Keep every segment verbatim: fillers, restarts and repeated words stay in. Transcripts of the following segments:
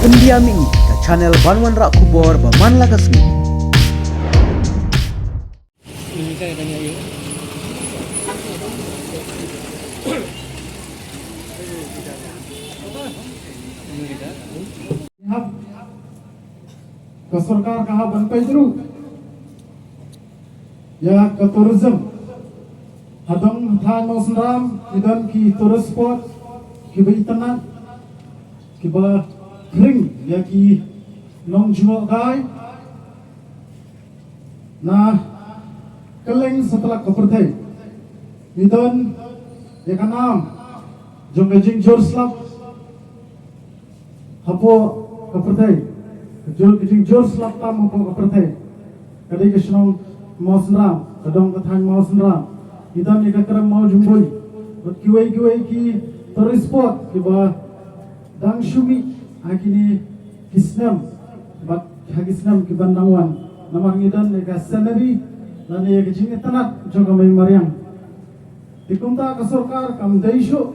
Pyndiam ïa ka channel ban wanrah khubor ba man la ka sngi. Ka sorkar ka hap ban peit ruh ïa ka tourism. Ha dong thaiñ Mawsynram ki don ki tourist spot kiba itynnad, kiba khring ïa ki nongjngohkai na kylleng satlak ka pyrthei. Ngi don ïa ka nam jong ka jingjur slap hapoh ka pyrthei. Ka jur, ka jingjur slap tam hapoh ka pyrthei ka dei ka shnong Mawsynram, ka dong ka thaiñ Mawsynram. Ngi don ïa ka krem Mawjyngbun bad kiwei kiwei ki tourist spot kiba dang shu mih ha kine ki snem bad ha ki snem kiban dang wan. Namar ngi don ïa ka scenery lane ïa ka jingitynnad jong ka mei mariang. Te kumta ka sorkar kam dei shuh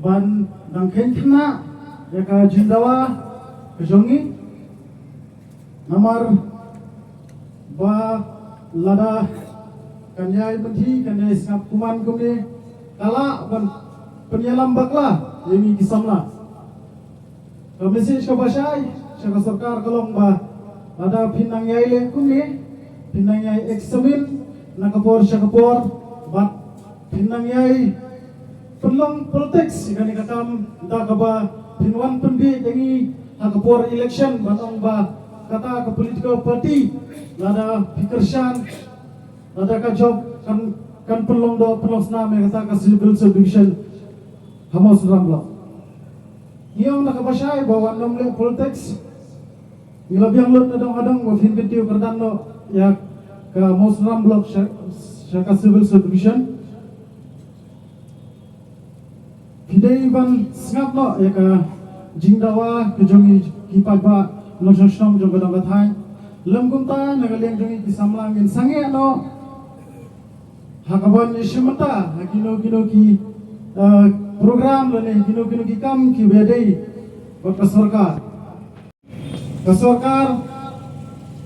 ban dang kheiñ khynnah ïa ka jingdawa ka jong ngi. Namar ba lada kan ïai pynthi, kan ïai sngap kumne kumne, ka lah ban pynïalam bakla ïa ngi ki samla. Ka message kaba shai sha ka sorkar ka long ba lada phin nang ïai leh kumne, phin nang ïai examine na ka por sha ka por, bad phin nang ïai pynlong politics ïa kane ka kam da kaba phin wan pynbiej ïa ngi ha ka por election ban ong ba kata ka political party lada phi kyrshan, lada ka jop kan, kan pynlong doh pynlong snam ïa kata ka civil subdivision ha Mawsynram block. Ngi ong na kaba shai ba wat nym leh politics. Ngi la biang lut na dong ha dong ba phin kyntiew kyrdan noh ïa ka Mawsynram block sha, sha ka civil subdivision. Phi dei ban sngap noh ïa ka jingdawa ka jong ngi ki paidbah nongshong shnong jong ka dong ka thaiñ. Lym kumta na ka liang jong ngi ki samla ngin sangeh noh ha kaban ïashim bynta ha kino kino ki, eh, program lane kino kino ki kam kiba ïadei bad ka sorkar. Ka sorkar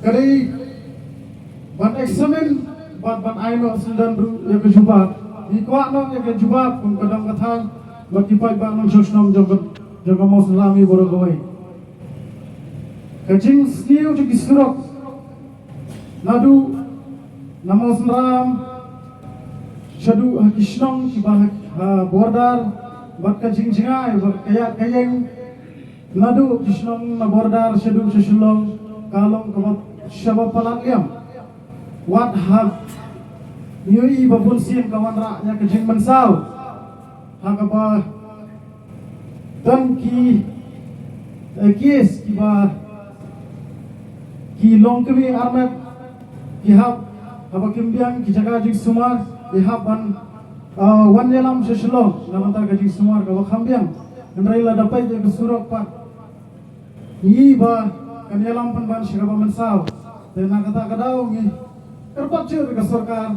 ka dei ban examine bad ban ai noh syndon ruh ïa ka jubab. Ngi kwah noh ïa ka jubab kum ka dong ka thaiñ bad ki paidbah nongshong shnong jong ka, jong ka Mawsynram baroh kawei. Ka jingsniew jong ki surok naduh na Mawsynram shaduh ha ki shnong kiba ha, ha border bad ka jingjngai bad ka ïaid ka ïeng naduh ki shnong na border shaduh sha Shillong ka long kaba shaba palat liam. Wat haba ngi ïohi ba bun sien ka wanrah ïa ka jingmynsaw ha kaba don ki, eh, case kiba ki longkmie armet ki hap, haba kim biang ki jaka jingsumar ki hap ban, eh, wan ïalam sha Shillong na bynta ka jingsumar kaba kham biang. Hynrei lada peit ïa ka surok pat ngi ba kan ïalam pynban sha kaba mynsaw. Te na kata ka daw ngi kyrpad shuh ïa ka sorkar,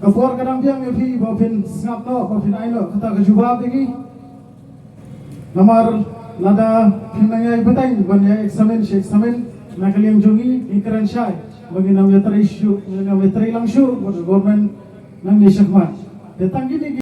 ka por ka dang biang ïa phi ba phin sngap noh, ba phin ai noh kata ka jubab ïa ngi. Namar lada phin nang ïai bteng ban ïai examine shi examine na ka liang jong ngi, ngi kren shai ba ngin ym ïatrei shuh, ngin ym ïatrei lang shuh bad ka government nangne shakhmat. Te tang kine ki